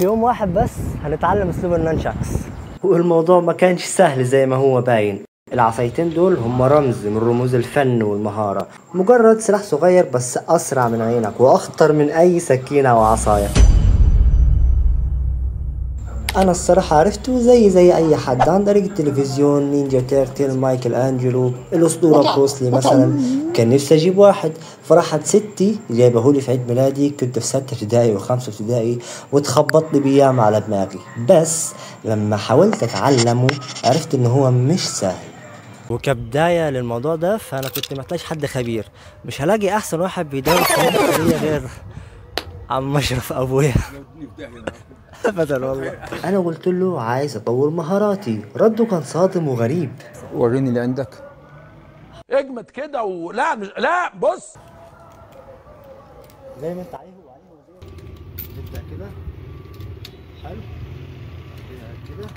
في يوم واحد بس هنتعلم اسلوب ال nunchucks. والموضوع ما كانش سهل زي ما هو باين. العصايتين دول هم رمز من رموز الفن والمهارة، مجرد سلاح صغير بس أسرع من عينك وأخطر من أي سكينة وعصاية. أنا الصراحة عرفته زي أي حد عن طريق التلفزيون، Ninja Turtle، مايكل أنجلو، الأسطورة بروسلي مثلا. كان نفسي أجيب واحد، فراحت ستي جايبهولي في عيد ميلادي، كنت في 6 ابتدائي و5 ابتدائي، واتخبط لي بيام على دماغي. بس لما حاولت أتعلمه عرفت إن هو مش سهل. وكبداية للموضوع ده فأنا كنت محتاج حد خبير، مش هلاقي أحسن واحد بيدرس فنون غير عم أشرف أبويا. ابدا والله. انا قلت له عايز اطور مهاراتي، رده كان صادم وغريب. وريني اللي عندك. اجمد كده ولا مش لا بص زي ما انت عليه وعليه. نبدا كده، حلو كده كده،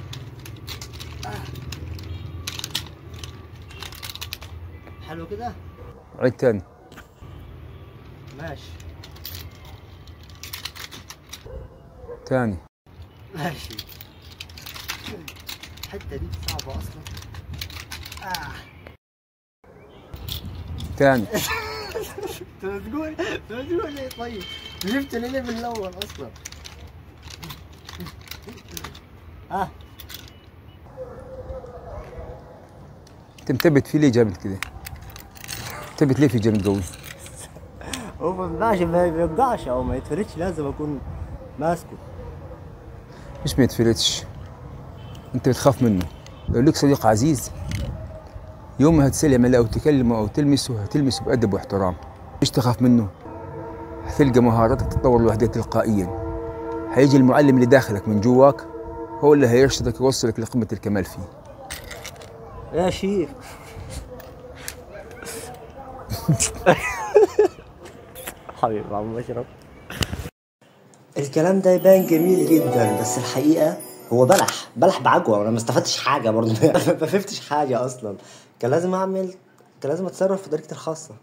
حلو كده. عيد تاني. ماشي تاني. ماشي. الحتة دي صعبة أصلا. تاني. أنت بتقول إيه طيب؟ جبت ليه من الأول أصلا؟ أنت مثبت فيه ليه جامد كده؟ مثبت ليه في جامد قوي؟ هو ما ينفعش، ما بيوقعش أو ما يتفردش، لازم أكون ماسكه. مش ما يتفلتش، انت بتخاف منه. لو لك صديق عزيز يوم ما هتسلم عليه او تكلمه او تلمسه هتلمسه بادب واحترام، مش تخاف منه. هتلقى مهاراتك تتطور لوحدها تلقائيا. هيجي المعلم اللي داخلك من جواك هو اللي هيرشدك ويوصلك لقمة الكمال فيه. يا شيخ. حبيبي عم اشرف. الكلام ده يبان جميل جدا، بس الحقيقة هو بلح بلح بعجوة، وانا ما استفدتش حاجة برضه. ما فهمتش حاجة أصلا. كان لازم أتصرف في طريقتي الخاصة.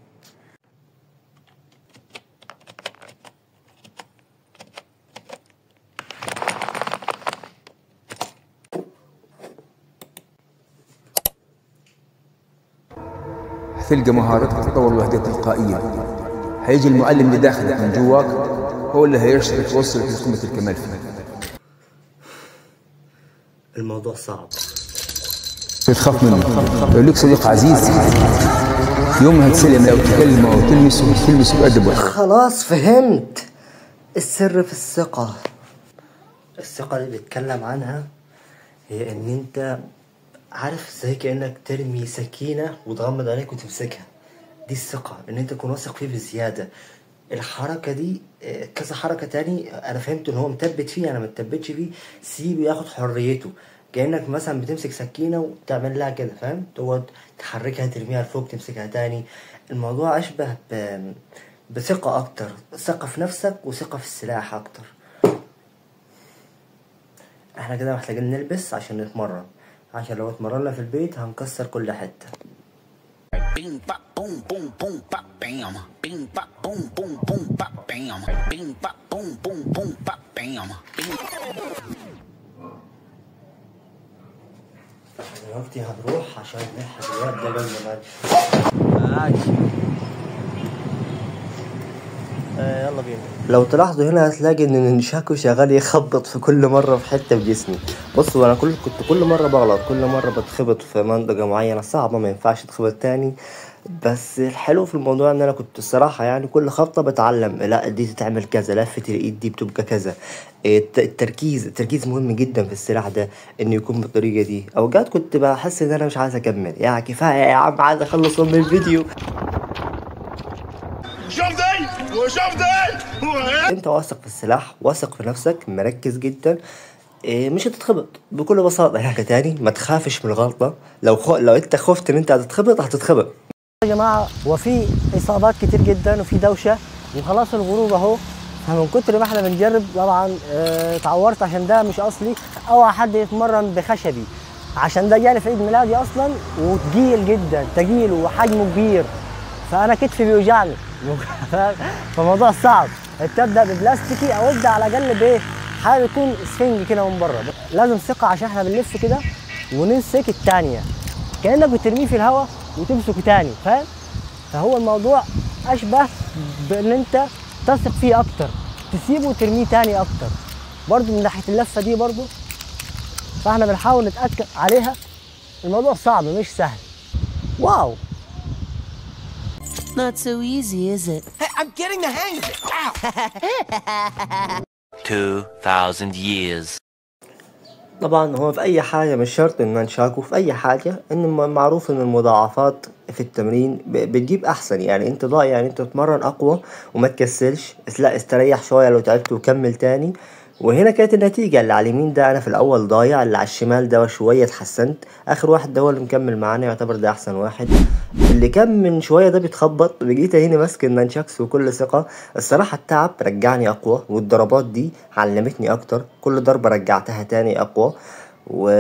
هتلقى مهاراتك تتطور لوحدها تلقائيا. هيجي المعلم اللي داخلك من جواك هو اللي هيرشدك ويوصلك لقمة الكمال فيه. الموضوع صعب. بتخاف منه. لو لك صديق عزيز يوم ما هتسلم او تكلمه او تلمسه تلمسه بأدب واحترام. خلاص فهمت. السر في الثقة. الثقة اللي بيتكلم عنها هي ان انت عارف زي كأنك ترمي سكينة وتغمض عينيك وتمسكها. دي الثقة، ان انت تكون واثق فيه بزيادة. الحركة دي كذا حركة تاني أنا فهمت إن هو مثبت فيه، أنا ما اتثبتش فيه، سيبه ياخد حريته. كأنك مثلا بتمسك سكينة وتعمل لها كده، فاهم؟ تقعد تحركها ترميها لفوق تمسكها تاني. الموضوع أشبه بثقة أكتر، ثقة في نفسك وثقة في السلاح أكتر. إحنا كده محتاجين نلبس عشان نتمرن، عشان لو اتمرنا في البيت هنكسر كل حتة. Bing bop boom boom boom bop bam. Bing bop boom boom boom bop bam. Bing bop boom boom boom bop bam. Bing. دلوقتي هنروح عشان نلحق الواد ده قبل ما ماشي. يلا بينا. لو تلاحظوا هنا هتلاقي ان النشاكو شغال يخبط في كل مرة في حتة في جسمي. بصوا انا كنت كل مرة بغلط، كل مرة بتخبط في منطقة معينة صعبة ما ينفعش تخبط تاني. بس الحلو في الموضوع ان انا كنت الصراحة يعني كل خبطه بتعلم، لا دي تتعمل كذا، لفه الايد دي بتبقى كذا. التركيز مهم جدا في السلاح ده، انه يكون بالطريقة دي. اوقات كنت بحس ان انا مش عايز اكمل، يا كفاية يا عم عايز اخلص من الفيديو. انت واثق في السلاح، واثق في نفسك، مركز جدا، مش هتتخبط بكل بساطة. حاجة تاني، ما تخافش من الغلطة. لو انت خفت ان انت هتتخبط هتتخبط. يا جماعة وفي اصابات كتير جدا وفي دوشه وخلاص الغروب اهو، فمن كتر ما احنا بنجرب طبعا اتعورت عشان ده مش اصلي. اوعى حد يتمرن بخشبي عشان ده جالي في عيد ميلادي اصلا وتقيل جدا، تقيل وحجمه كبير، فانا كتفي بيوجعني. فالموضوع صعب. تبدا ببلاستيكي او ابدا على الاقل بايه، حاجة بتكون سفنج كده من بره، لازم ثقة عشان احنا بنلف كده ونمسك الثانية كانك بترميه في الهواء وتمسكه تاني، فاهم؟ فهو الموضوع اشبه بان انت تثق فيه اكتر، تسيبه وترميه تاني اكتر برضو من ناحية اللفة دي برضو. فاحنا بنحاول نتاكد عليها. الموضوع صعب مش سهل. واو. Not so easy, is it? Hey, I'm getting the hang of it. Ow. 2000 years. طبعا هو في اي حاجة مش شرط ان نشاكو، في اي حاجة ان معروف ان المضاعفات في التمرين بتجيب احسن، يعني انت ضايع، يعني انت تتمرن اقوى وما تكسلش، لا استريح شوية لو تعبت وكمل تاني. وهنا كانت النتيجة، اللي على اليمين ده انا في الاول ضايع، اللي على الشمال ده شوية اتحسنت، اخر واحد ده هو اللي مكمل معانا يعتبر ده احسن واحد. اللي كان من شوية ده بيتخبط، جيت هنا ماسك ال nunchucks وكل ثقة. الصراحة التعب رجعني اقوى، والضربات دي علمتني اكتر، كل ضربه رجعتها تاني اقوى، و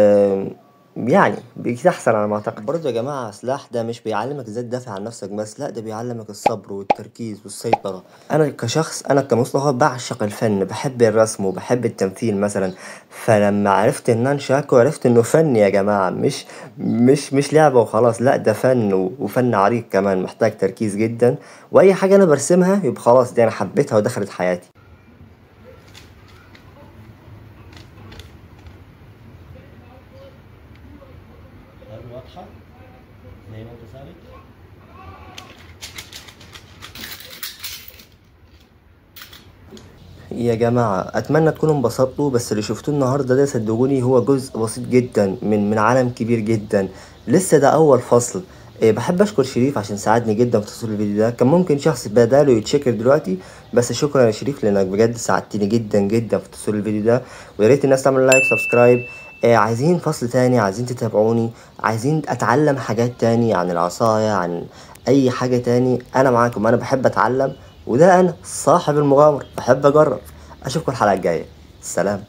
يعني بقيت احسن على ما اعتقد. برضه يا جماعة سلاح ده مش بيعلمك ازاي تدافع عن نفسك بس، لا ده بيعلمك الصبر والتركيز والسيطرة. انا كشخص، انا كمصطفى بعشق الفن، بحب الرسم وبحب التمثيل مثلا، فلما عرفت النانشاكو عرفت انه فن يا جماعة، مش مش مش لعبه وخلاص، لا ده فن وفن عريق كمان، محتاج تركيز جدا. واي حاجة انا برسمها يبقى خلاص دي انا حبيتها ودخلت حياتي. واضحة زي ما انت ثابت. يا جماعة أتمنى تكونوا انبسطتوا، بس اللي شفتوه النهاردة ده صدقوني هو جزء بسيط جدا من عالم كبير جدا، لسه ده أول فصل. بحب أشكر شريف عشان ساعدني جدا في تصوير الفيديو ده، كان ممكن شخص بداله يتشكر دلوقتي، بس شكرا يا شريف لأنك بجد ساعدتني جدا جدا في تصوير الفيديو ده. ويا ريت الناس تعمل like subscribe. عايزين فصل تاني، عايزين تتابعوني، عايزين اتعلم حاجات تاني عن العصاية، عن اي حاجة تاني، انا معاكم. انا بحب اتعلم، وده انا صاحب المغامرة، بحب اجرب. اشوفكم الحلقة الجاية، سلام.